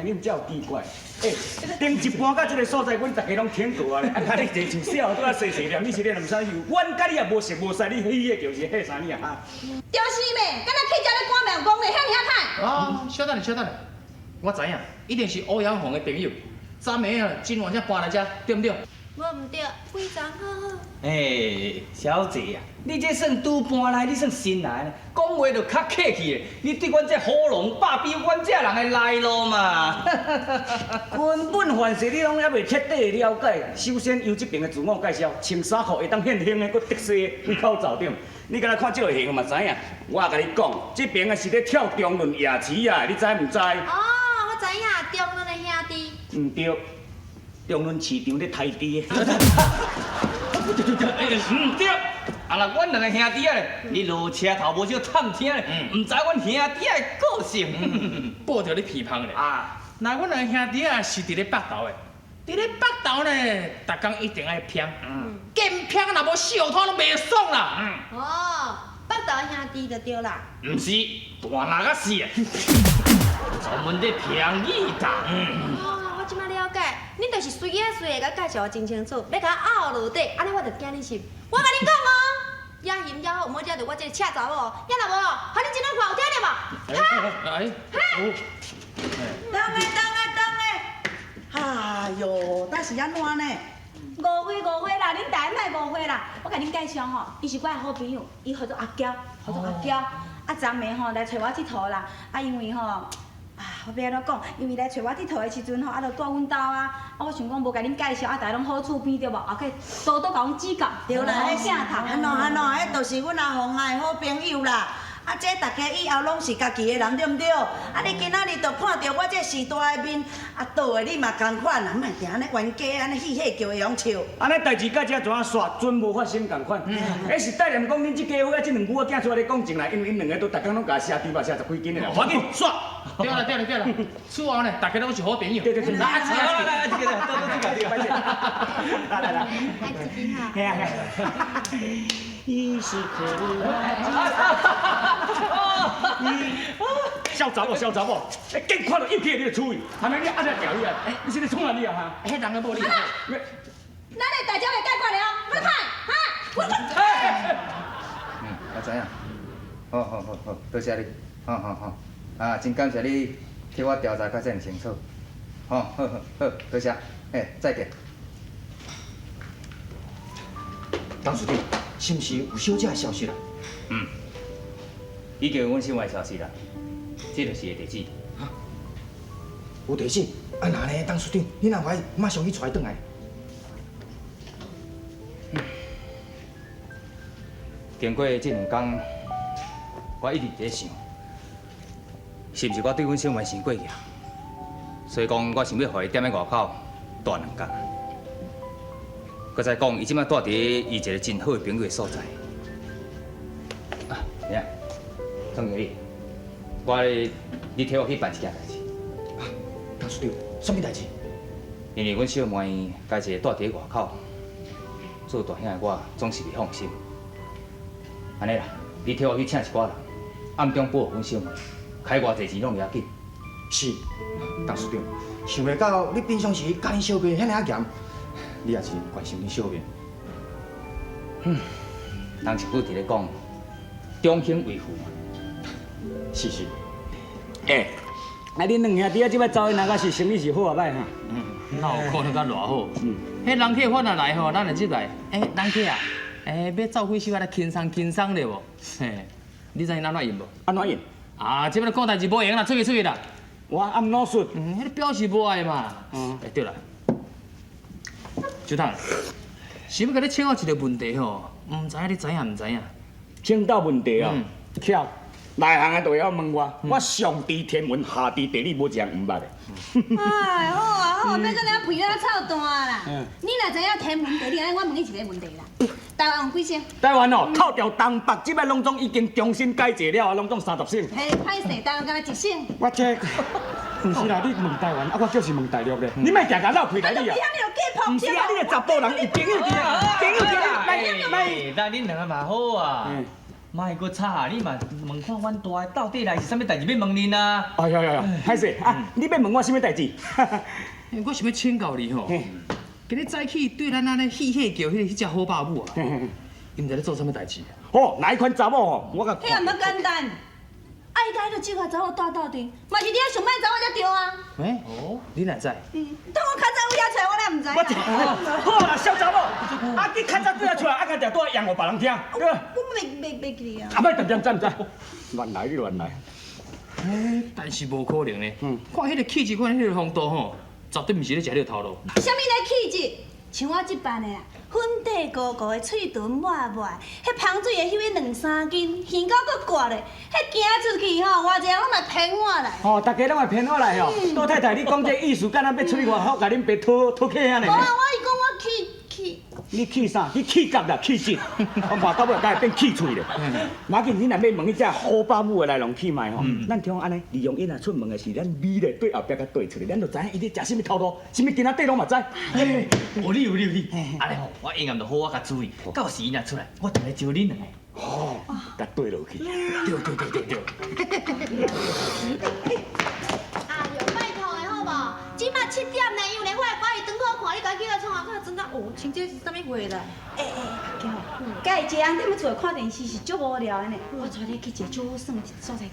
你毋才有奇怪。欸，顶一半到這个所在，阮逐家攏聽過啊咧。啊，你坐像笑，拄仔細細念，你是咧毋啥有？阮佮你也無熟無識，你彼個就是彼啥物啊？哈？就是咩？敢若去遮咧趕廟公咧，遐爾仔歹。啊，稍等下，稍等下，我知影，一定是歐陽紅的朋友。昨暝啊，真晚才搬來遮，對毋對？無毋對，非常好。欸，小姐啊，你這算拄搬來，你算新來的，講話就較客氣的。你對阮這虎龍霸比阮這人的來路嘛。根本凡事你攏猶未徹底的了解。首先由這爿的自我介紹，穿衫褲會當現形的，閣特色的對口罩頂。你敢若看這個型嘛知影？我共你講，這爿啊是咧跳中崙夜市啊，你知毋知？哦，我知影，中崙的兄弟。毋對，中崙市場咧刣豬的。毋對，啊若阮兩个兄弟仔咧，你落車頭無少探聽咧，毋知阮兄弟仔的個性。報著你鼻芳咧。啊！若阮兩个兄弟仔是佇咧北投的，佇咧北投呢，逐工一定愛偏，見偏若無燒湯攏袂爽啦。哦，北投兄弟就對啦。毋是，大哪個死啊！專門咧偏語檔。哦，我這擺了解，恁就是隨仔隨個共介紹我真清楚，欲共我拗落底，按呢我就驚你是。我共恁講哦，也賢也好，毋好惹著我這个赤查某哦，也若無，予恁真好看，有聽著無？哎，等下等下等下，哎喲，但是按怎呢？誤會誤會啦，恁大家莫誤會啦。我共恁介紹吼，伊是我的好朋友，伊號做阿嬌，號做阿嬌。啊，昨暝吼來揣我𨑨迌啦，啊，因為吼，啊，我欲按怎講？因為來揣我𨑨迌的時陣吼，啊，就蹛阮兜啊，啊，我想講無共恁介紹，啊，大家攏好厝邊對無？後塊多多共阮指教，對啦，好鏡頭。按怎按怎，彼就是阮阿鳳啊的好朋友啦。啊，這大家以後攏是家己的人，對毋對？啊，你今仔日就看著我這序大的面，啊，倒的你嘛仝款啦，莫定按呢冤家按呢戲戲叫會曉笑。按呢代誌到這怎煞，準無發生仝款。彼是代念講恁這家伙仔這兩母仔囝出來咧講情來，因為𪜶兩个都逐工攏共寫豬肉寫十幾斤的啦。趕緊煞。對啦對啦對啦，此後呢，大家攏是好朋友。對對對，來，來來，這個來，多多指教，這個，來來來，愛自己哈。嘿啊嘿啊。你是可愛。小查某，小查某，欸，見看著幼氣你就注意，係咪你按呢調你啊？你是咧創啥你啊？哈？彼人的某你。咱的代誌會解決了，我來看，哈，我。嗯，我知影。好好好好，多謝你。好好好，啊，真感謝你替我調查較這麼清楚。好，好好好，多謝。欸，再見。董事長，是毋是有小姐的消息啦？嗯，已經有阮小妹的消息啦，這就是伊的地址。哈？有地址？啊，若按呢，董事長，你若會馬上去帶伊轉來？嗯。經過這兩工，我一直佇咧想，是毋是我對阮小妹傷過嚴？所以講，我想欲予伊踮咧外口蹛兩工。閣再講，伊這擺蹛佇伊一个真好的朋友的所在。啊，咩？總經理，我你替我去辦一件代誌。啊，董事長，啥物代誌？因為阮小妹家一个蹛佇外口，做大兄的我總是袂放心。按呢啦，你替我去請一寡人，暗中保護阮小妹，開偌濟錢攏袂要緊。是，董事長，想袂到你平常時佮恁小妹遐爾仔嚴，你也是關心恁小妹。嗯，人政府佇咧講，長兄為父嘛。是是。欸，啊，恁兩兄弟啊，這擺走的若個是生意是好啊䆀哈？嗯，哪有可能佮偌好？嗯，彼人客反來來吼，咱就這來。欸，人客啊，欸，欲走幾首來輕鬆輕鬆著無？嘿，你知𪜶按怎應無？按怎應？啊，這擺講代誌無閒啦，出去出去啦。我按老實。嗯，彼个表示無愛嘛。嗯。欸，對啦，周董，想欲共你請教一个問題吼，毋知影你知影毋知影？請教問題哦，巧，內行的就會曉問我，我上知天文，下知地理，無一項毋捌的。哎，好啊好啊，欲這爾皮了臭大啦。你若知影天文地理，按呢我問你一个問題啦。台灣有幾省？台灣哦，扣掉東北，這擺攏總已經重新改制了，攏總30省。嘿，歹勢，台灣敢若一省。我這毋是啦，你問台灣，啊，我就是問大陸咧。你莫定共鬧開來你啊！毋是啊，你个查埔人，伊朋友佇，朋友佇，來來。那恁兩个嘛好啊。莫阁吵，你嘛问看阮大的到底来是啥物代志欲问恁啊？哎呀呀呀，歹势啊！你欲问我啥物代志？我想欲请教你吼，今日早起对咱按呢戏戏叫彼只好爸母啊，伊毋知咧做啥物代志？哦，哪一款查某吼？我共彼也毋简单。啊，伊共彼个酒客查某蹛斗阵，嘛是你遐上歹查某才对啊。欸，哦，你哪知？嗯，当我较早有遐出来，我哪毋知啊？好啦，小查某，啊，你较早对遐出来，啊，敢定拄仔扬予别人听，对吧？我袂记啊。啊，莫点点知毋知？乱来，你乱来。欸，但是无可能呢。看彼个气质，看彼个风度吼，绝对毋是咧食彼个头路。啥物咧气质？像我这般的啊，粉底糊糊的，喙唇抹抹，彼芳水会翕两三斤，耳沟阁挂咧，彼行出去吼，偌济人拢会偏我来。哦，大家拢会偏我来吼。杜太太，你讲这意思，敢若欲出去外口共恁爸讨讨客按呢？无啊，我是讲我气气。你气啥？你气角啦，气质。我看到尾敢会变气喙咧。无要紧，你若欲问彼只好爸母的来龙去脉吼，咱听按呢，利用𪜶若出门的时，咱咪咧对后壁共对出来，咱就知影伊咧食啥物头路，啥物囡仔底拢嘛知。有理有理有理，按呢吼，我永远就好好共注意，到时伊若出来，我就来招恁两个。哦，共对落去。对对对对对。哎哟，拜托的好无？这马7点呢，伊有连我的歌伊长好看，你共起来创啊？看装甲哦，穿这是啥物货啦？欸欸，阿娇，佮伊一个人踮咧厝内看电视是足无聊的呢。我带你去一个足好耍的所在去。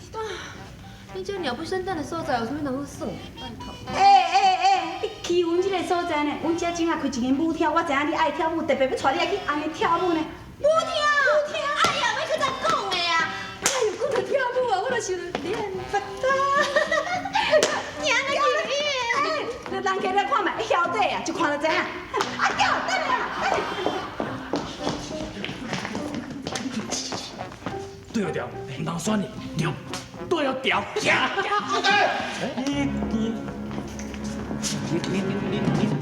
你这鸟不生蛋的所在有啥物通好耍？拜托。欸欸欸，你欺负阮这个所在呢？阮遮前仔开一间舞厅，我知影你爱跳舞，特别欲带你来去按呢跳舞呢。舞厅，舞厅，哎呀，欲阁再讲的啊！哎呦，讲到跳舞啊，我就想到练发达。娘的救命！你人家咧看觅，晓得啊，一看就知影。阿娇，等下，等下。对调，毋通选你，对，对调，行。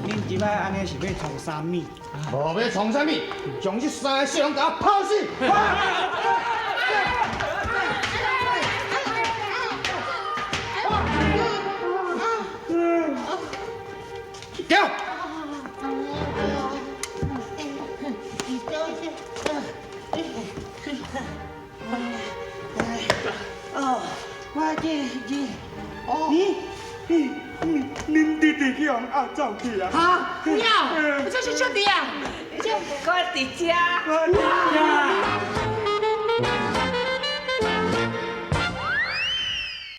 你这摆按呢是欲创啥物？无欲创啥物，将这三个小人共我拍死！走。哦，我这这，你恁弟弟去予人压走去啊？哈？有，这是小弟啊？这我伫遮。我伫遮。